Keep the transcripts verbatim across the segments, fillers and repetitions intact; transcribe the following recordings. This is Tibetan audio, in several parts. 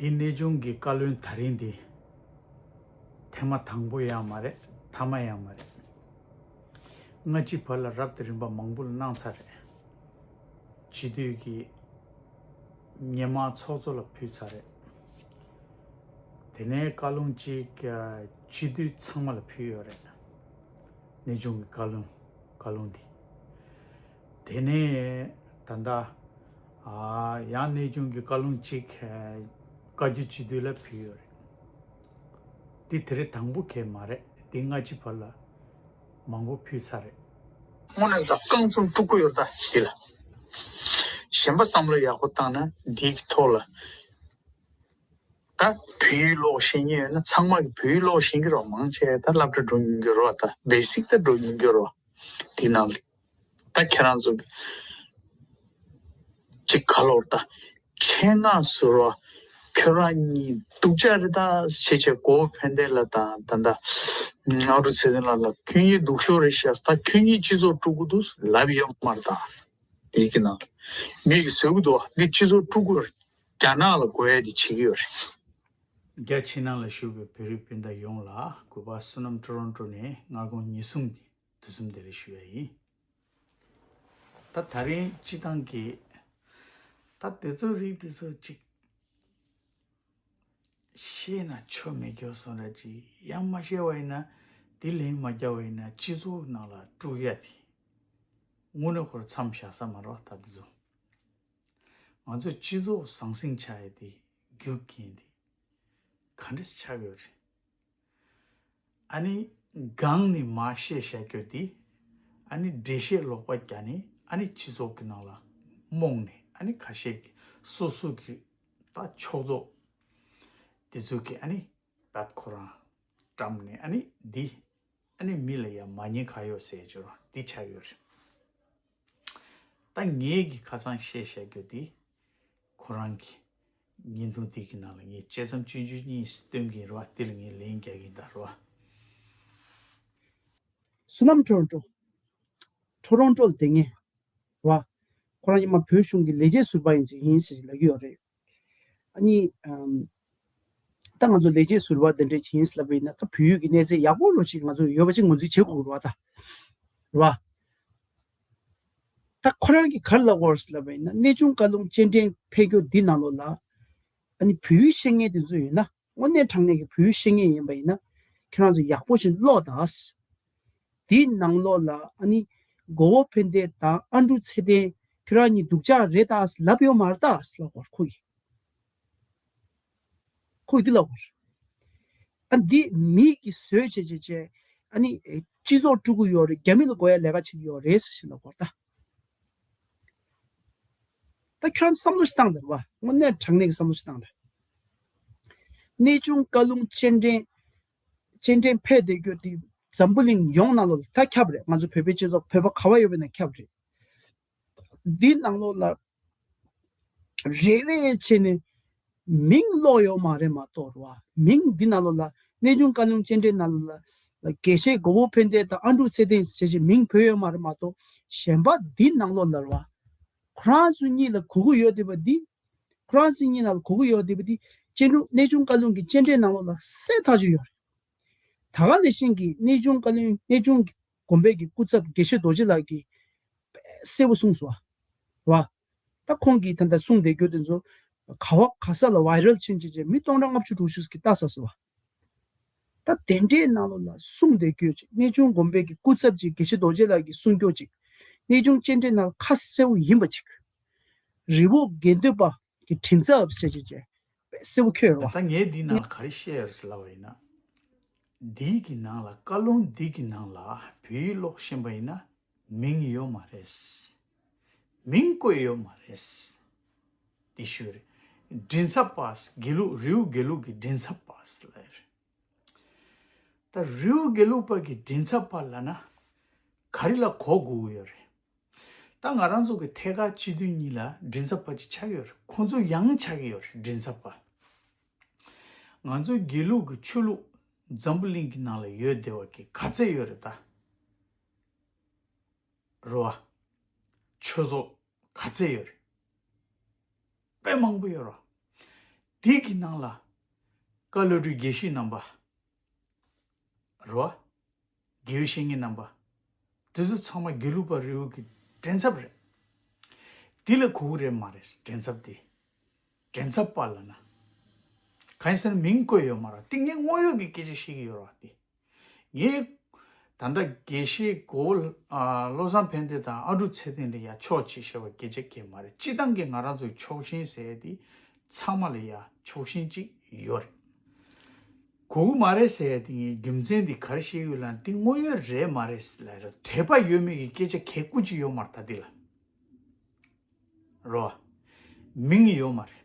འདི་གནས་ཆུང་གི་བཀའ་བློན་དེ་རིང་འདི་ཐེངས་མ་དང་པོ་ཡང་མ་རེད། ཐ་མ་ཡང་མ་རེད། སྔ་ཕྱི་བར་ལ་རབ་དང་རིམ་པ་མང་པོ་ལ་གནང་ཚར་རེད། སྤྱི་འཐུས་ཀྱི་སྔོན་མ་ཚོགས་གཙོ་ལ་ཕུལ་ཚར་རེད། དེ་ནས་བཀའ་བློན་གཅིག་སྤྱི་འཐུས་ཚང་མ་ལ་ཕུལ་ཡོད་རེད། གནས་ཆུང་གི་བཀའ་བློན་བཀའ་བློན་འདི། དེ་ནས་ད་ལྟ་ཨ་ཡང་གནས་ཆུང་གི་བཀའ་བློན་གཅིག་བཀའ་བརྒྱུད་སྤྱི་འཐུས་ལ་ཕུལ་ཡོད་རེད། འདི་དེ་རིང་དང་པོ་གལ་མ་རེད། འདི་སྔ་ཕྱི་བར་ལ་མང་པོ་ཕུལ་ཚར་རེད། དངོས་གནས་ད་རྐང་ཚུགས་དཀྲུག་གི་ཡོད་ད་འདི་ལ། གཞན་པ་བསམ་བློ་ཡག་པོ་བཏང་ན་འདིའི་ཐོག་ལ། ད་བོད་ཡིག་ཀློག་ཤེས་མཁན་ཡོད་ན་ཚང་མ་གི་བོད་ཡིག་ཀློག་ཤེས་ཀྱི་རོགས། མང་ཆེ་ད་སློབ་གྲྭ་འགྲོ་མྱོང་གི་རོགས། ད་བེ་སིག་ད་འགྲོ་མྱོང་གི་རོགས། དེ་ནང་ལ་ད་ཁྱེད་རང་ཚོ་གི་ཅིག་ག་ལོར་ད་ཆེད་མངགས་ཟུར་བ་ཁྱོད་རང་གཉིས་སྡུག་ཅག་རེད་ད་བྱེད་བྱེད་གོ་ཕན་བདེ་ལ་དང་ད་ད་ཨ་རུ་ཚེ་བརྟན་ལགས་ལ་ཁྱོད་གཉིས་སྡུག་ཤོས་རེད་ཤག་ད་ཁྱོད་གཉིས་སྤྱི་ཚོགས་དཀྲུག་གི་འདུག་ལབ་ཡོད་མ་རེད་ད། དེའི་གི་ནང་ལ་མི་གི་བཟོས་གི་འདུག་འདི་སྤྱི་ཚོགས་དཀྲུག་གི་རེད། རྒྱ་ནག་ལ་དགོས་ཡ་དེ་བྱེད་ཀྱི་ཡོད་རེད། རྒྱ་ཕྱི་ནང་ལ་བཞུགས་པའི་བོད་རིགས་སྤུན་ཟླ་ཡོངས་ལ་གུས་པ་བསོད་ནམས་ཊོ་རོན་ཊོ་ནས་སྔ་དགོང་ཉིན་གསུམ་གྱི་དུས་གསུམ་བདེ་ལེགས་ཞུ་ཡ་ཡིན། ད་ད་རིང་སྤྱི་བཏང་གི་ད་དེ་ཚོ་རིགས་དེ་ཚོ་ཅིག་ཤེས་ན་ཆོ་མེད་སྐྱོ་སོང་ར་ཅིག་ཡང་མ་ཤེས་པ་ཡིན་ན་དེ་ལན་མ་རྒྱག་པ་ཡིན་ན་སྤྱི་ཚོགས་ནང་ལ་དཀྲུག་ཡ་དེ་དངོས་གནས་ཁོ་ར་མཚམས་བཞག་ས་མ་རེད་ད་དེ་ཚོ། ང་ཚོ་སྤྱི་ཚོགས་ཟང་ཟིང་ཆགས་ཡ་དེ་རྒྱུ་རྐྱེན་དེ་ག་འདྲ་ཆགས་ཡོད་རེད། ཨ་ནི་སྒང་ནས་མར་བཤད་བཤད་རྒྱུ་དེ་ཨ་ནི་འགྲེལ་བཤད་ལོག་པ་རྒྱག་ནས་ཨ་ནི་སྤྱི་ཚོགས་ཀྱི་ནང་ལ་རྨོངས་ནས་ཨ་ནི་ཁ་ཤས་ཀྱི་སོ་སོ་གི་ད་ཕྱོགས་གཏོགས་དེ་ཚོ་གི་ཨ་ནི་བད་ཁོ་རང་བཀྲམ་ནས་ཨ་ནི་འདི་ཨ་ནི་མི་ལ་ཡ་མ་ཉེས་ཁ་གཡོག་ཟེར་རྒྱུ་ར་འདི་ཆགས་ཡོད་རེད། ད་ངེད་ཀྱི་ཁ་སང་བཤད་བཤད་རྒྱུ་དེ་ཁོ་རང་གི་བརྙན་ཐུང་དེ་གི་ནང་ལ་ངས་དཔྱད་རྩོམ་ཆུང་ཆུང་གཉིས་སྟོན་གྱིན་རོ། དེ་ལ་ངས་ལན་རྒྱག་གིན་ད་རོ། བསོད་ནམས་ཊོ་རོན་ཊོ། ཊོ་རོན་ཊོ་ལ་བསྡད་མཁན་རོ། ཁོ་རང་ཉི་མ་བོད་གཞུང་གི་ལས་བྱེད་ཟུར་པ་ཡིན་ཅིག་ཡིན་ཟེར་ལབ་ཀྱི་ཡོད་རེད། ཨ་ནི་ཨམ། ད་ང་ཚོ་ལས་བྱེད་ཟུར་པ་དེ་འདྲས་ཅིག་ཡིན་ཟེར་ལབ་པ་ཡིན་ན་ད་བོད་ཡུལ་གྱི་གནས་ཚད་ཡག་པོ་རོ་ཅིག་ང་ཚོ་ཡོད་པ་ཅིག་ངོས་འཛིན་བྱེད་དགོས་རོ་ད། རོ། ད་ཁོ་རང་གིས་ག་རེ་ལབ་ཀྱི་ཡོད་རེད་ཟེར་ལབ་པ་ཡིན་ན་གནས་ཆུང་བཀའ་བློན་སྤྱན་འདྲེན་ཕེབས་རྒྱུ་འདི་ནང་ལོགས་ལ་ཨ་ནི་བོད་ཡིག་ཤེས་མཁན་དེ་ཚོ་ཡིན་ན་དངོས་གནས་དྲང་གནས་ཀྱི་བོད་ཡིག་ཤེས་མཁན་ཡིན་པ་ཡིན་ན་ཁྱེད་རང་ཚོ་ཡག་པོ་ཞིག་ཀློག་དང་། དེའི་ནང་ལོགས་ལ་ཨ་ནི་མགོ་བོ་ཕན་བདེ་དང་ཨ་འབྲུག་ཚེ་བརྟན་ཁྱོད་རང་གཉིས་སྡུག་ཅག་རེད་ད་ལབ་ཡོད་མ་རེད་ད་ལབ་ཀྱི་ཡོད་རེད་ཁོ་གིས། ཁོས་འདི་ལབ་པ་རེད། ཨ་འདི་མི་གིས་བཟོས་བྱས་བྱས་བྱས་ཨ་ནི་སྤྱི་ཚོགས་དཀྲུག་གི་ཡོད་རེད། རྒྱ་མི་ལ་དགོས་ཡ་ལས་ཀ་བྱེད་ཀྱི་ཡོད་རེད་ཟེར་ཞིག་ལབ་པ་རེད་ད། ད་ཁྱོད་རང་བསམ་བློ་ཞིག་བཏང་དང་ར་བ། དངོས་གནས་དྲང་གནས་ཀྱི་བསམ་བློ་ཞིག་བཏང་དང་། གནས་ཆུང་བཀའ་བློན་སྤྱན་འདྲེན་སྤྱན་འདྲེན་ཕེབས་བསྡད་རྒྱུ་དེ་འཛམ་བུ་གླིང་ཡོངས་ནང་ལོགས་ལ་ད་ཁྱབ་རེད། ང་ཚོ་བོད་པའི་སྤྱི་ཚོགས་བོད་པ་ག་བ་ཡོད་པའི་ནང་ཁྱབ་རེད། འདི་ནང་ལོགས་ལ་རེ་རེ་བྱས་ནས་མིང་ཀློག་ཡོད་མ་རེད་མ་གཏོགས་རེད་བ། མིང་འདི་ནང་ལོགས་ལ་གནས་ཆུང་བཀའ་བློན་སྤྱན་འདྲེན་ནང་ལོགས་ལ་དགེ་བཤེས་མགོ་བོ་ཕན་བདེ་དང་ཨ་འབྲུག་ཚེ་བརྟན་ཞེས་བྱས་མིང་བོས་ཡོད་མ་རེད་མ་གཏོགས་གཞན་པ་འདི་ནང་ལོགས་ལ་རེད་བ། ཁོ་རང་ཚོ་གཉིས་ལ་གོ་གི་ཡོད་བསྡད་པ་འདི། ཁོ་རང་ཚོ་གཉིས་ནང་ལ་གོ་གི་ཡོད་བསྡད་པ་འདི་སྤྱན་འབྲུག་གནས་ཆུང་བཀའ་བློན་གྱི་སྤྱན་འདྲེན་ནང་ལོགས་ལ་གསལ་ཐག་ཆོད་ཡོད་རེད། ད་ག་ནང་བཞིན་གྱི་གནས་ཆུང་བཀའ་བློན་གནས་ཆུང་དགོན་པའི་གི་སྐུ་ཚབ་དགེ་བཤེས་རྡོ་རྗེ་ལགས་ཀྱིས་གསལ་པོ་གསུངས་སོང་བ། ད་ཁོང་གིས་ད་ལྟ་གསུངས་བསྡད་རྒྱུ་དེ་ཚོ་ག་བ་ག་ས་ལ་ཝའི་རལ་ཕྱིན་བྱས་བྱས་མི་སྟོང་ཕྲག་ལྔ་བཅུ་དྲུག་ཅུ་ཞིག་གིས་ལྟ་ཚར་སོང་བ། ད་དེ་འདྲའི་ནང་ལོགས་ལ་གསུངས་བསྡད་རྒྱུ་ཅིག་གནས་ཆུང་དགོན་པའི་གི་སྐུ་ཚབ་ཅིག་དགེ་བཤེས་རྡོ་རྗེ་ལགས་ཀྱིས་གསུང་རྒྱུ་ཅིག་གནས་ཆུང་སྤྱན་འདྲེན་ནང་ཁ་གསལ་པོ་ཡིན་པ་ཅིག་རི་བོ་དགེ་ལྡན་པ་གི་མགྲིན་ཚབ་ཟེར་བྱས་བྱས་དཔེ་གསལ་པོ་འཁོད་ཡོད་རེད་བ། ད་ངས་འདིའི་ནང་ལ་ག་རེ་བཤད་ཡོད་རེད་ཟེར་ལབ་པ་ཡིན་ན། འདིའི་གི་ནང་ལ་བཀའ་བློན་འདི་གི་ནང་ལ་བོད་ཡིག་ཀློག་ཤེས་པ་ཡིན་ན་མིང་ཡོད་མ་རེད། མིང་བཀོད་ཡོད་མ་རེད། འདི་ཞུས་རེད། མགྲིན་ཚབ་པ་དགེ་ལུགས་རི་བོ་དགེ་ལུགས་ཀྱི་མགྲིན་ཚབ་པ་ཟེར་ལབ་ཡོད་རེད། ད་རི་བོ་དགེ་ལུགས་པ་གི་མགྲིན་ཚབ་པ་ལབ་ན་ག་རེ་ལ་གོ་དགོས་ཀྱི་ཡོད་རེད། ད་ང་རང་ཚོ་གི་ཐད་ཀར་སྤྱི་འཐུས་གཉིས་ལ་མགྲིན་ཚབ་པ་ཅིག་ཆགས་ཡོད་རེད། ཁོང་ཚོ་ཡང་ཆགས་ཀྱི་ཡོད་རེད་མགྲིན་ཚབ་པ། ང་ཚོའི་དགེ་ལུགས་ཀྱི་ཆོས་ལུགས་འཛམ་བུ་གླིང་གི་ནང་ལ་ཡོད་བསྡད་པ་གི་ག་ཚད་ཡོད་རེད་ད། རེད་བ། ཆོས་ཚོགས་ག་ཚད་ཡོད་རེད། དཔེ་མང་པོ་ཡོད་རེད། དེ་གི་ནང་ལ་བཀའ་བློན་ཁྲི་དགེ་བཤེས་རྣམ་པ། རོ། དགེ་བའི་བཤེས་གཉེན་རྣམ་པ། དེ་ཚོ་ཚང་མ་དགེ་ལུགས་པ་རི་བོ་གི་མགྲིན་ཚབ་རེད། དེ་ལ་གོ་གི་རེད་མ་རེད་མགྲིན་ཚབ་དེ། མགྲིན་ཚབ་པ་ལབ་ན། གང་ཡིན་ཟེར་ན་མིང་བཀོད་ཡོད་མ་རེད། དེ་ངས་དངོས་ཡོད་ཀྱི་སྐད་ཆ་བཤད་ཀྱི་ཡོད་རེད་དེ། ངས་ད་ལྟ་དགེ་བཤེས་གོ་བོ་ཨ་བློ་བཟང་ཕན་བདེ་དང་ཨ་འབྲུག་ཚེ་བརྟན་ལ་ཡ་ཕྱོགས་གཅིག་བཤད་པ་སྐད་ཆ་གང་ཡང་མ་རེད། སྤྱི་བཏང་གི་ང་རང་ཚོའི་ཕྱོགས་ཞེན་ཟེར་ཡ་དེ་ཚང་མ་ལ་ཡ་ཕྱོགས་ཞེན་གཅིག་ཡོད་རེད། གོ་གི་མ་རེད་ཟེར་ཡ་དེ་ངས་རྒྱུ་མཚན་དེ་ག་རེ་བཤད་ཡོད་ལབ་ན་དེ་དངོས་ཡོད་རེད་མ་རེད་ལབ་རེད། དད་པ་ཡོད་མེད་ཀྱི་སྐད་ཆ་གལ་ཀུ་ཅི་ཡོད་མ་རེད་ད་དེ་ལ། རོ། མིང་ཡོད་མ་རེད།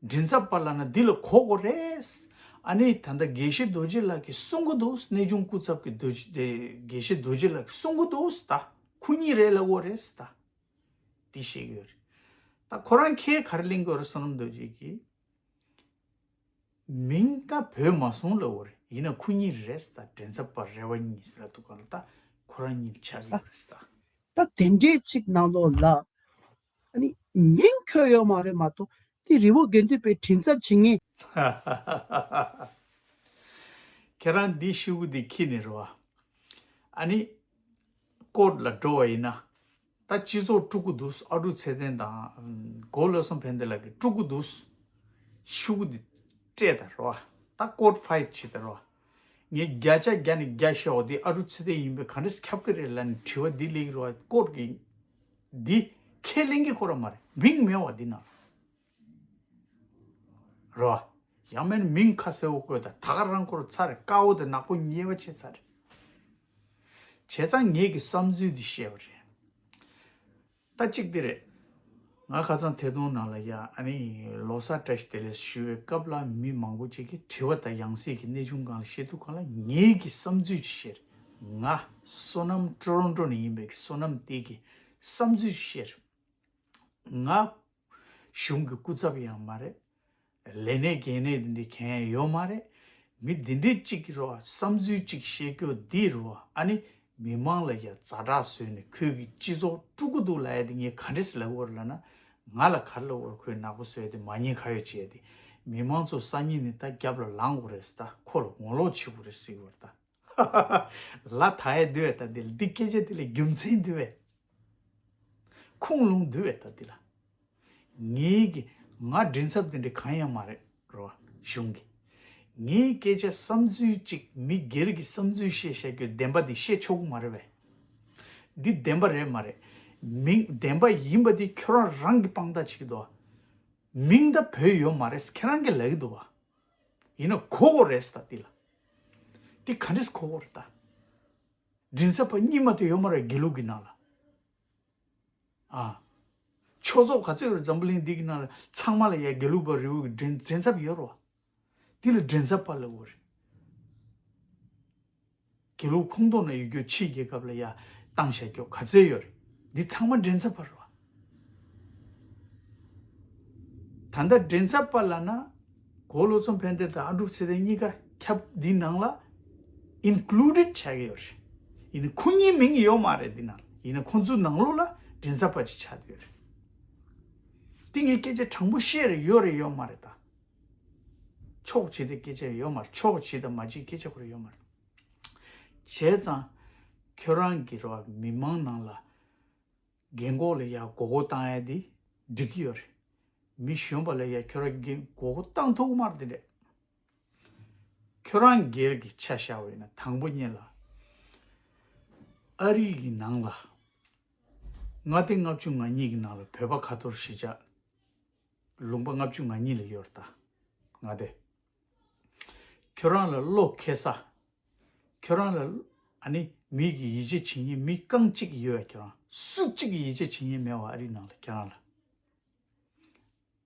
མགྲིན་ཚབ་པ་ལབ་ན་འདི་ལ་གོ་དགོས་རེད། ཨ་ནི་ད་ལྟ་དགེ་བཤེས་རྡོ་རྗེ་ལགས་ཀྱིས་གསུང་གི་འདུག་གནས་ཆུང་སྐུ་ཚབ་ཀྱི་རྡོ་རྗེ་དེ་དགེ་བཤེས་རྡོ་རྗེ་ལགས་ཀྱིས་གསུང་གི་འདུག་ད་ཁོ་གཉིས་རེད་ལབ་དགོས་རེད་ད། འདི་བཤད་ཀྱི་ཡོད་རེད། ད་ཁོ་རང་ཁས་ག་རེ་ལེན་དགོས་རེད་བསོད་ནམས་རྡོ་རྗེ་གིས། མིང་ད་བོད་མ་སོང་ལབ་དགོས་རེད། ཡིན་ན་ཁོ་གཉིས་རེད་ད། མགྲིན་ཚབ་པ་རེད་བ་གཉིས་ལབ་འདུག་ག་ལ་ད་ཁོ་རང་གཉིས་ཆགས་ཀྱི་ཡོད་རེད་ད། ད་དེ་འདྲའི་ཅིག་ནང་ལོགས་ལ། ཨ་ནི་མིང་འཁོད་ཡོད་མ་རེད་མ་གཏོགས་དེ་རི་བོ་དགེ་ལྡན་པའི་མགྲིན་ཚབ་བྱེད་མཁན། ཁྱེད་རང་འདི་ཤུ་གུ་འདི་ཁྱི་ནི་རེད་བ། ཨ་ནི་ཀོར་ཊ་ལ་འགྲོ་བ་ཡིན་ན། ད་སྤྱི་ཚོགས་དཀྲུག་གི་འདུག་ཨ་འབྲུག་ཚེ་བརྟན་དང་གོ་བོ་བློ་བཟང་ཕན་བདེ་ལགས་ཀྱིས་དཀྲུག་གི་འདུག་ཤུ་གུ་འདི་སྤྲད་ད་རོ། ད་ཀོར་ཊ་ཕའིཊ་བྱེད་ད་རོ། ངས་བརྒྱ་ཆ་བརྒྱ་ནས་བརྒྱ་བཤད་འོ་དེ་ཨ་འབྲུག་ཚེ་བརྟན་ཡིན་པས་ག་འདྲས་ཁྱབ་ཀྱི་རེད་ལབ་ནས་དྲི་བ་འདི་སླེབས་ཀྱི་རེད་བ། ཀོར་ཊ་གིས་འདི་ཁས་ལེན་གྱི་ཁོ་ར་མ་རེད། མིང་མེད་བ་འདི་ན། རོ། ཡང་མིན་མིང་ཁ་གསལ་བོ་བཀོད་ད་ད་ག་རང་ཁོ་ར་ཚར་རེད། དཀར་བོ་དེ་ནག་པོ་ཉེས་པ་བྱས་ཚར་རེད། བྱས་ཙང་ངེད་ཀྱི་བསམ་ཚུལ་འདི་བཤད་པ་རེད། ད་གཅིག་འདི་རེད། ང་ཁ་སང་ཐད་གཏོང་ནང་ལ་ཡ་ཨ་ནི་ལོ་གསར་བཀྲ་ཤིས་བདེ་ལེགས་ཞུ་བའི་སྐབས་ལ་མི་མང་པོ་ཅིག་གིས་དྲི་བ་དང་ཡང་སྲིད་ཀྱི་གནས་ཆུང་སྒང་ལ་བཤད་དུས་སྒང་ལ་ངེད་ཀྱི་བསམ་ཚུལ་ཅིག་བཤད། ང་བསོད་ནམས་ཀྲོ་རོན་ཀྲོ་ནས་ཡིན་པའི་བསོད་ནམས་དེ་གི་བསམ་ཚུལ་ཅིག་བཤད། ང་གཞུང་གི་སྐུ་ཚབ་ཡང་མ་རེད། ལས་གནས་འགན་གནས་འདི་འདྲའི་གང་ཡང་ཡོད་མ་རེད། མི་འདི་འདྲའི་གཅིག་གི་རོ་བསམ་ཚུལ་གཅིག་བཤད་རྒྱུ་འདི་རོ། ཨ་ནི་མི་མང་ལ་ཡ་ཛ་དྲག་བཟོས་ནས་ཁོས་ཀྱི་སྤྱི་ཚོགས་དཀྲུག་གི་འདུག་ལབ་ཡ་དེ་ངས་ག་འདྲས་ལབ་དགོས་རེད་ལབ་ན། ང་ལ་ག་རེ་ལབ་དགོས་རེད། ཁོས་ནག་པོ་བཟོས་ཏེ་མ་ཉེས་ཁ་གཡོགས་བྱས་ཏེ། མི་མང་ཚོ་སང་ཉིན་ནས་ད་རྒྱབ་ལ་ལངས་དགོས་རེད་ད། ཁོ་ལ་ངོ་ལོག་བྱེད་དགོས་རེད་ཟེར་གྱི་ཡོད་རེད་ད། ལ་ད་ཡ་འདི་བས་ད་འདི་ལ་འདི་སྐད་ཆ་འདི་ལ་རྒྱུ་མཚན་འདི་བས། ཁུངས་ལུང་འདི་བས་ད་འདི་ལ། ངེད་ཀྱི་ང་མགྲིན་ཚབ་འདི་འདྲ་གང་ཡང་མ་རེད་རོ། གཞུང་གི། ངའི་སྐད་ཆ་བསམ་ཚུལ་གཅིག་མི་སྒེར་གྱི་བསམ་ཚུལ་བཤད་བཤད་རྒྱུ་བདེན་པ་འདི་བཤད་ཆོག་གི་མ་རེད་བས། འདི་བདེན་པ་རེད་མ་རེད། མིང་བདེན་པ་ཡིན་པ་འདི་ཁྱོད་རང་རང་གི་དཔང་རྟགས་བྱེད་ཀྱི་འདུག་མིང་ད་བོད་ཡོད་མ་རེད་ཁྱེད་རང་གིས་ལབ་ཀྱི་འདུག་བ། ཡིན་ན་གོ་དགོས་རེད་ད་འདི་ལ། འདི་ག་འདྲས་གོ་དགོས་རེད་ད། མགྲིན་ཚབ་པ་གཉིས་མ་གཏོགས་ཡོད་མ་རེད་དགེ་ལུགས་ཀྱི་ནང་ལ། ཨ། ཆོས་ཚོགས་ག་ཚོད་ཡོད་རེད་འཛམ་བུ་གླིང་འདི་གི་ནང་ལ། ཚང་མ་ལ་ཡ་དགེ་ལུགས་པ་རི་བོ་གི་མགྲིན་མགྲིན་ཚབ་ཡོད་རེད་བ། འདི་ལ་མགྲིན་ཚབ་པ་ལབ་དགོས་རེད། དགེ་ལུགས་ཁོངས་གཏོགས་ན་ཡོད་རྒྱུ་ཕྱིའི་རྒྱལ་ཁབ་ལ་ཡ་བཏང་བཞག་རྒྱུ་ག་ཚོད་ཡོད་རེད། འདི་ཚང་མ་མགྲིན་ཚབ་པ་རེད་བ། ད་ལྟ་མགྲིན་ཚབ་པ་ལབ་ན། གོ་བོ་བློ་བཟང་ཕན་བདེ་དང་ཨ་འབྲུག་ཚེ་བརྟན་གཉིས་ཀ་ཁྱབ་འདི་ནང་ལ་ཨིན་ཀུ་ལུ་ཌེཌ་བྱ་གི་ཡོད་རེད། ཡིན་ན་ཁོ་གཉིས་མིང་ཡོད་མ་རེད་འདི་ནང་ལ། ཡིན་ན་ཁོ་ཚོའི་ནང་ལོགས་ལ་མགྲིན་ཚབ་པ་ཅིག་ཆགས་བསྡད་ཡོད་རེད། འདི་ངས་སྐད་ཆ་དྲང་པོ་བཤད་རེད་ཡོད་རེད་ཡོད་མ་རེད་ད། ཆོག་བྱེད་དེ་སྐད་ཆ་ཡོད་མ་རེད། ཆོག་བྱེད་དང་མ་བྱེད་སྐད་ཆ་ཁོ་རེ་ཡོད་མ་རེད། བྱས་ཙང་ཁྱོད་རང་གི་རོ་མི་མང་ནང་ལ་རྒན་གོག་ལ་ཡ་མགོ་སྐོར་བཏང་ཡ་དེ་འགྲིག་གི་ཡོད་རེད། མི་གཞོན་པ་ལ་ཡ་ཁྱོད་རང་རྒན་མགོ་སྐོར་བཏང་ཐུབ་ཀྱི་མ་རེད་དེ་འདྲས། ཁྱོད་རང་སྒེར་གྱི་ཆ་བཞག་པ་ཡིན་ན་དང་པོ་ཉིད་ལ་ཨ་རི་གི་ནང་ལ་མངའ་སྡེ་ལྔ་བཅུ་ང་གཉིས་ཀྱི་ནང་ལ་བོད་པ་ཁ་ཐོར་གཞིས་ཆགས་ལུང་པ་ལྔ་བཅུ་ང་གཉིས་ལ་ཡོད་རེད་ད། མངའ་སྡེ། ཁྱོད་རང་ལ་བློ་འཁེལ་ས། ཁྱོད་རང་ལ་ཨ་ནི་མི་གི་ཡིད་ཆེས་བྱེད་མཁན་མི་རྐང་གཅིག་ཡོད་པས། ཁྱོད་རང་སུ་གཅིག་གི་ཡིད་ཆེས་བྱེད་མཁན་མེད་པ་ཨ་རིའི་ནང་ལ་ཁྱོད་རང་ལ།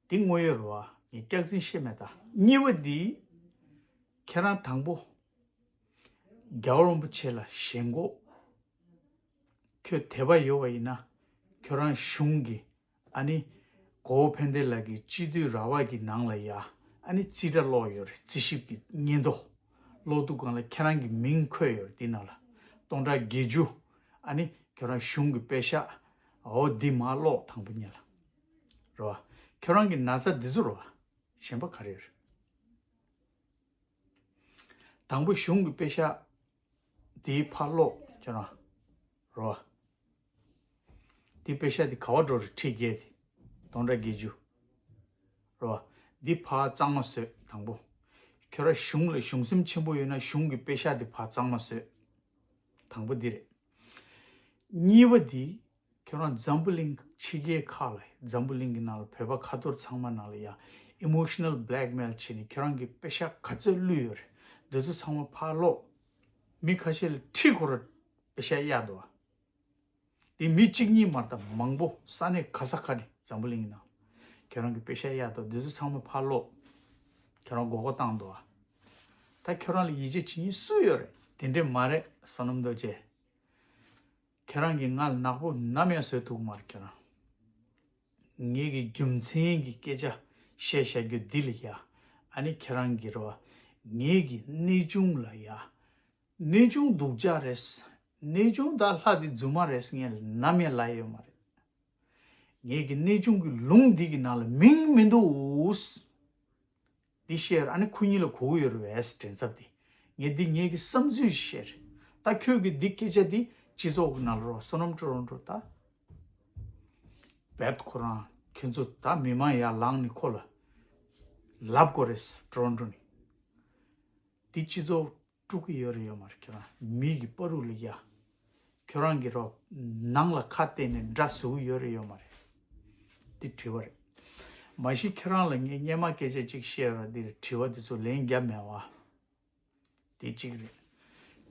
འདི་དངོས་ཡོད་རེད་བ། ངས་སྐྱག་རྫུན་བཤད་མེད་ད། གཉིས་པ་འདི། ཁྱེད་རང་དང་པོ་རྒྱལ་བ་རིན་པོ་ཆེ་ལ་ཞེན་ཁོག་ཁྱོད་དད་པ་ཡོད་པ་ཡིན་ན། ཁྱོད་རང་གཞུང་གི་ཨ་ནི་གོ་བོ་ཕན་བདེ་ལགས་ཀྱི་སྤྱི་འཐུས་ར་བ་གི་ནང་ལ་ཡ་ཨ་ནི་རྩིས་ཁྲ་ཀློག་ཡོད་རེད། རྩིས་ཞིབ་ཀྱི་སྙན་ཐོ་ཀློག་དུས་སྒང་ལ་ཁྱེད་རང་གི་མིང་འཁོད་ཡོད་རེད་འདི་ནང་ལ། སྟོང་ཕྲག་བརྒྱད་ཅུ་ཨ་ནི་ཁྱོད་རང་གཞུང་གི་པེ་ཤག་འོ་འདི་མར་ཀློག་དང་པོ་ཉིད་ལ། རེད་བ། ཁྱོད་རང་གི་ན་ཚ་འདི་ཚོ་རེད་བ། གཞན་པ་ག་རེ་ཡོད་རེད། དང་པོ་གཞུང་གི་དཔེ་ཤག་དེའི་ཕར་ཀློག་ཁྱོད་རང་རོ། དེའི་དཔེ་ཤག་དེ་ག་བ་འགྲོ་རེད། ཁྲི་བརྒྱད་དེ་སྟོང་ཕྲག་བརྒྱད་ཅུ་རོ། འདི་ཕར་གཙང་མ་བཟོས། དང་པོ་ཁྱོད་རང་གཞུང་ལ་གཞུང་སེམས་ཆེན་པོ་ཡོད་ན་གཞུང་གི་དཔེ་ཤག་དེ་ཕར་གཙང་མ་བཟོས། དང་པོ་འདི་རེད། གཉིས་པ་འདི། ཁྱོད་རང་འཛམ་བུ་གླིང་ཕྱི་རྒྱལ་ཁག་ལ། འཛམ་བུ་གླིང་གི་ནང་ལ་བོད་པ་ཁ་ཐོར་ཚང་མ་ནང་ལ་ཡ་emotional blackmail བྱས་ནས་ཁྱོད་རང་གི་པེ་ཤག་ག་ཚོད་བླུས་ཡོད་རེད། འདི་ཚོ་ཚང་མ་ཕར་ཀློག་མི་ཁ་ཤས་ལ་ཁྲི་ཁོ་ར་པེ་ཤག་གཡར་འདུག་བ། དེ་མི་གཅིག་གཉིས་མ་རེད་ད། མང་པོ་ས་གནས་ག་ས་ག་ནས་འཛམ་བུ་གླིང་གི་ནང་ཁྱོད་རང་གི་པེ་ཤག་གཡར་འདུག་འདི་ཚོ་ཚང་མ་ཕར་ཀློག་ཁྱོད་རང་མགོ་སྐོར་བཏང་འདུག་བ། ད་ཁྱོད་རང་ལ་ཡིད་ཆེས་བྱེད་མཁན་སུ་ཡོད་རེད། དེ་འདྲས་མ་རེད། བསོད་ནམས་རྡོ་རྗེ། ཁྱེད་རང་གིས་ང་ལ་ནག་པོ་ནམ་ཡང་བཟོས་ཐུབ་མ་རེད། ཁྱེད་རང་། ངེད་ཀྱི་རྒྱུ་མཚན་གྱི་སྐད་ཆ་བཤད་བཤད་རྒྱུ་འདི་ལ་ཡ། ཨ་ནི་ཁྱེད་རང་གིས་རོ། ངེད་ཀྱི་གནས་ཆུང་ལ་ཡ། གནས་ཆུང་སྡུག་ཅག་རེད། གནས་ཆུང་དང་ལྷ་དེ་རྫུན་མ་རེད། ངས་ནམ་ཡང་ལབ་ཡོད་མ་རེད། ངེད་ཀྱི་གནས་ཆུང་གི་ལུང་འདི་གི་ནང་ལ་མིང་མི་འདུག་འདི་བཤད་ཨ་ནི་ཁོ་གཉིས་ལ་གོ་གི་ཡོད་རེད་པས། དྲན་ཚབ་དེ། ངས་འདི་ངེད་ཀྱི་བསམ་ཚུལ་བཤད་རེད། ད་ཁྱོད་ཀྱི་འདི་སྐད་ཆ་འདི་སྤྱི་ཚོགས་ཀྱི་ནང་ལ་རོ། བསོད་ནམས་ཀྲོ་རོན་ཀྲོ་ད། བེད་ཁོ་རང་ཁྱོད་ཚོ་ད་མི་མང་ཡར་ལངས་ནས་ཁོ་ལ་ལབ་དགོས་རེད། ཀྲོ་རོན་ཀྲོ་ནས། འདི་སྤྱི་ཚོགས་དཀྲུག་གི་ཡོད་རེད་ཡོད་མ་རེད། ཁྱོད་རང་མི་གི་བར་དུ་ལ་ཡ། ཁྱོད་རང་གི་རོ། ནང་ལ་ཁ་གཏད་ནས་འདྲ་བཟོ་གི་ཡོད་རེད་ཡོད་མ་རེད། འདི་དྲི་བ་རེད། མ་གཞི་ཁྱོད་རང་ལ་ངས་སྔོན་མ་སྐད་ཆ་གཅིག་བཤད་ཡོད་ར། འདིར་དྲི་བ་འདི་ཚོ་ལན་རྒྱབ་མེད་བ། འདི་གཅིག་རེད།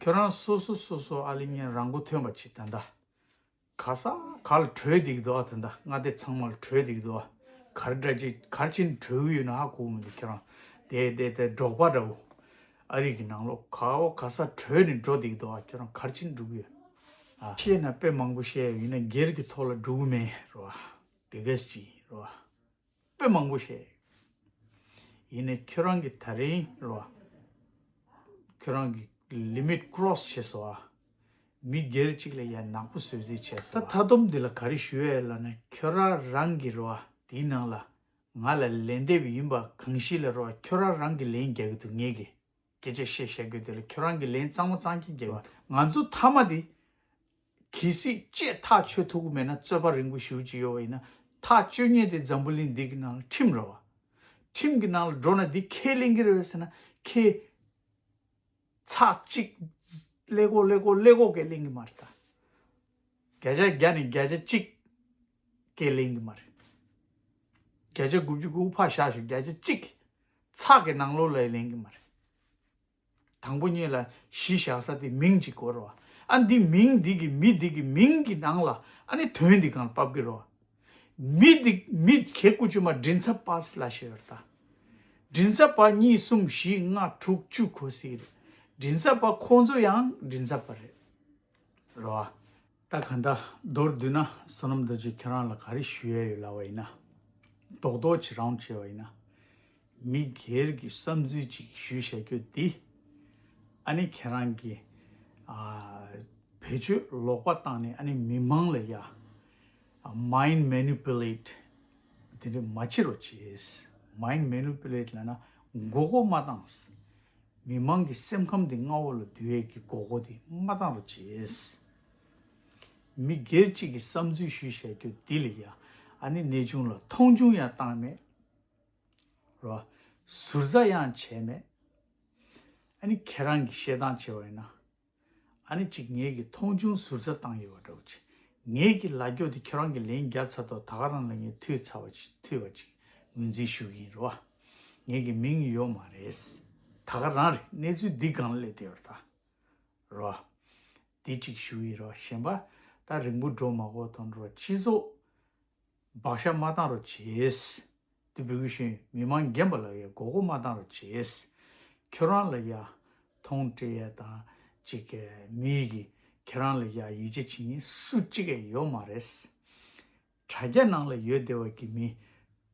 ཁྱོད་རང་སོ་སོ་སོ་སོ་ཨ་ལི་ངས་རང་མགོ་ཐོན་པ་བྱེད་ད་ལྟ། ག་ས་ག་ལ་བྲོས་བསྡད་ཀྱི་འདུག་ཨ། ད་ལྟ་མངའ་སྡེ་ཚང་མ་ལ་བྲོས་བསྡད་ཀྱི་འདུག་ཨ། ག་རེ་འདྲ་ཅིག་ག་རེ་བྱས་ནས་བྲོས་ཀྱི་ཡོད་ན་ཧ་གོ་མི་འདུག་ཁྱོད་རང་དེ་དེ་དེ་འབྲོག་པ་འདྲ་བོ། ཨ་རི་གི་ནང་ལོགས་ག་བ་ག་ས་བྲོས་ནས་འགྲོ་བསྡད་ཀྱི་འདུག་ཨ། ཁྱོད་རང་ག་རེ་བྱས་ནས་འགྲོ་གི་ཡོད་ཨ། བཤད་ན་དཔེ་མང་པོ་བཤད་ཡོད། ཡིན་ན་སྒེར་གྱི་ཐོག་ལ་འགྲོ་གི་མེད་རོ། དེ་གས་ཅིག་རོ། དཔེ་མང་པོ་བཤད། ཡིན་ནའི་ཁྱོད་རང་གིས་ད་རིང་རོ། ཁྱོད་རང་གི་ལི་མིཊ་ཀྲོ་སི་བྱས་སོང་ཨ། མི་སྒེར་གཅིག་ལ་ཡ་ནག་པོ་བཟོས་རྩིས་བྱས་སོང་། ད་མཐའ་སྡོམ་འདི་ལ་ག་རེ་ཞུ་ཡས་ལབ་ན། ཁྱོད་རང་རང་གི་རོ། དེའི་ནང་ལ་ང་ལ་ལན་འདེབས་ཡིན་པ་གང་ཞིག་ལ་རོ། ཁྱོད་རང་རང་གི་ལན་རྒྱག་གི་འདུག་ངེད་ཀྱི་སྐད་ཆ་བཤད་བཤད་དགོས་དེ་ལ་ཁྱོད་རང་གི་ལན་གཙང་མ་གཙང་རྐྱང་རྒྱག་གི་འདུག་ང་ཚོ་མཐའ་མ་དེ། གལ་སྲིད་ཅེས་ཐག་ཆོད་ཐུབ་ཀྱི་མེད་ན། རྩོད་པ་རིང་པོ་ཞེ་པོ་ཅིག་ཡོད་པ་ཡིན་ན། ཐག་གཅོད་མཁན་དེ་འཛམ་བུ་གླིང་འདི་གི་ནང་ལ་ཁྲིམས་རེད་བ། ཁྲིམས་ཀྱི་ནང་ལ་འགྲོ་ན་འདི་ཁས་ལེན་གྱི་རེད་བས་ཟེར་ན། ཁས་ཚེག་གཅིག་ཀླད་ཀོར་ཀླད་ཀོར་ཀླད་ཀོར་ཀྱིས་ལེན་གྱི་མ་རེད་ད། བརྒྱ་ཆ་བརྒྱ་ནས་བརྒྱ་ཆ་གཅིག་ཀྱིས་ལེན་གྱི་མ་རེད། བརྒྱ་ཆ་དགུ་བཅུ་གོ་དགུ་ཕར་བཞག་ཞོག་བརྒྱ་ཆ་གཅིག་ཚེག་གི་ནང་ལོགས་ལ་ལེན་གྱི་མ་རེད། དང་པོ་ཉིད་ལ་གཞི་བཞག་ས་དེ་མིང་གཅིག་དགོས་རེད་བ། ཨ་འདི་མིང་འདི་གི་མི་འདི་གི་མིང་གི་ནང་ལ་ཨ་ནི་དོན་འདི་གང་ཕབ་ཀྱི་རེད་བ། མི་འདི་མི་གེ་ཀུ་ཅུ་མ་མགྲིན་ཚབ་པ་ལབ་ཤེས་རེད་ད། མགྲིན་ཚབ་པ་གཉིས་གསུམ་བཞི་ལྔ་དྲུག་བཅུ་གོ་སྲིད་རེད། མགྲིན་ཚབ་པ་ཁོང་ཚོ་ཡང་མགྲིན་ཚབ་པ་རེད། རེད་བ། ད་གང་ལྟར་མདོར་བསྡུས་ན་བསོད་ནམས་རྡོ་རྗེ་ཁྱེད་རང་ལ་ག་རེ་ཞུ་ཡས་ཡོད་ལབ་པ་ཡིན་ན། རྡོག་རྡོག་ཅིག་རང་བྱས་པ་ཡིན་ན། མི་སྒེར་གྱི་བསམ་ཚུལ་ཅིག་ཞུས་བཞག་རྒྱུ་འདི། ཨ་ནི་ཁྱེད་རང་གིས་ཨ་བེད་སྤྱོད་ལོག་པ་བཏང་ནས་ཨ་ནི་མི་མང་ལ་ཡ་mind manipulate དེ་འདྲ་མ་བྱེད་རོགས་བྱེད། mind manipulate ལབ་ན་མགོ་སྐོར་མ་བཏང་། མི་མང་གི་སེམས་ཁམས་དེ་མངའ་འོག་ལ་བསྡུ་ཡས་ཀྱི་མགོ་སྐོར་དེ་མ་བཏང་རོགས་བྱེད། མི་སྒེར་གཅིག་གི་བསམ་ཚུལ་ཞུས་བཞག་རྒྱུ་འདི་ལ་ཡ་ཨ་ནི་གནས་ཆུང་ལ་མཐོང་ཆུང་ཡང་བཏང་མེད། རོ། ཟུར་ཟ་ཡང་བྱས་མེད། ཨ་ནི་ཁྱེད་རང་གིས་བཤད་སྟངས་བྱས་པ་ཡིན་ན། ཨ་ནི་གཅིག་ངེད་ཀྱིས་མཐོང་ཆུང་ཟུར་ཟ་བཏང་ཡོད་པ་འདྲ་བོ་ཅིག་ངེད་ཀྱི་ལབ་རྒྱུ་དེ་ཁྱེད་རང་གིས་ལན་བརྒྱབ་ཚར་དུས་ད་ག་རང་ལ་ངས་ཐོས་ཚར་བ་ཅིག་ཐོས་པ་ཅིག་ངོས་འཛིན་ཞུ་གི་ཡིན་རོ། ངེད་ཀྱི་མིང་ཡོད་མ་རེད། ད་ག་རང་རེད། གནས་ཚུལ་འདི་སྒང་ལ་སླེབས་བསྡད་ཡོད་རེད་ད། རོ། འདི་གཅིག་ཞུ་གི་ཡིན་རོ། གཞན་པ་ད་རིང་པོ་འགྲོ་མ་དགོས་དོན་རོ། སྤྱི་ཚོགས་བག་ཆགས་མ་བཏང་རོགས་བྱེད། དེ་བོད་ཀྱི་གཞོན་མི་མང་རྒན་པ་ལ་ཡ་མགོ་སྐོར་མ་བཏང་རོགས་བྱེད། ཁྱོད་རང་ལ་ཡ་མཐོང་སྤྲད་ཡ་དང་ཅིག་གི་མི་གི་ཁྱེད་རང་ལ་ཡ་ཡིད་ཆེས་བྱེད་མཁན་སུ་གཅིག་ཡང་ཡོད་མ་རེད། དྲ་རྒྱ་ནང་ལ་ཡོད་བསྡད་པ་གི་མི་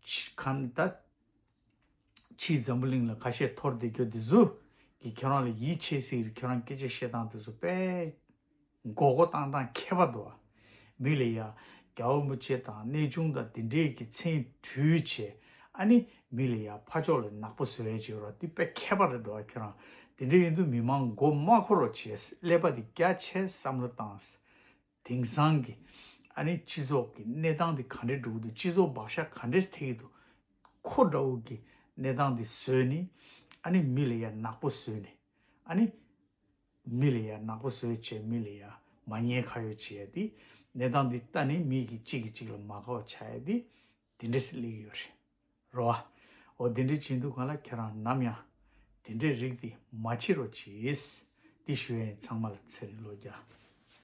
ཁ་ནས་ད། ཕྱིའི་འཛམ་བུ་གླིང་ལ་ཁ་ཤས་འཐོར་བསྡད་རྒྱུ་འདི་ཚོ་གིས་ཁྱོད་རང་ལ་ཡིད་ཆེས་སྲིད་ཀྱི་རེད། ཁྱོད་རང་སྐད་ཆ་བཤད་སྟངས་འདི་ཚོ་དཔེ་མགོ་སྐོར་བཏང་སྟངས་ཁྱད་པར་འདུག་བ། མི་ལ་ཡ་རྒྱལ་བ་རིན་པོ་ཆེ་དང་གནས་ཆུང་དང་འདི་འདྲས་ཀྱི་མཚན་བྲུས་བྱས། ཨ་ནི་མི་ལ་ཡ་ཕ་ཕྱོགས་ལ་ནག་པོ་བཟོ་ཡ་བྱེད་རོགས་འདི་དཔེ་ཁྱད་པར་རེད་འདུག་ཨ། ཁྱེད་རང་དེ་འདྲ་ཡིན་དུས་མི་མང་མགོ་མ་འཁོར་རོགས་བྱེད། ཀླད་པ་འདི་རྒྱ་ཆེ་བསམ་བློ་བཏང་། དེང་སང་གི་ཨ་ནི་སྤྱི་ཚོགས་ཀྱི་གནས་སྟངས་འདི་ག་འདྲས་འགྲོ་གི་འདུག་སྤྱི་ཚོགས་བག་ཆགས་ག་འདྲས་ཐེག་གི་འདུག་ཁོ་འདྲ་བོ་གི་གནས་སྟངས་འདི་བཟོས་ནས་ཨ་ནི་མི་ལ་ཡ་ནག་པོ་བཟོས་ནས་ཨ་ནི་མི་ལ་ཡ་ནག་པོ་བཟོས་བྱས་མི་ལ་ཡ་མ་ཉེས་ཁ་གཡོགས་བྱས་ཏེ་གནས་སྟངས་འདི་ལྟ་ནས་མི་གི་གཅིག་གིས་གཅིག་ལ་མ་དགའ་བ་ཆགས་ཡ་དེ་དེ་འདྲས་སེ་སླེབས་ཀྱི་ཡོད་རེད། རོ་ཨ། འོ་དེ་འདྲས་བྱེད་དུས་གང་ལ་ཁྱེད་རང་ནམ་ཡང་དེ་འདྲས་རིགས་དེ་མ་བྱེད་རོགས་གྱིས། དེ་ཞུ་ཡ་ཡིན། ཚང་མ་ལ་ཚེ་རིང་ལོ་བརྒྱ།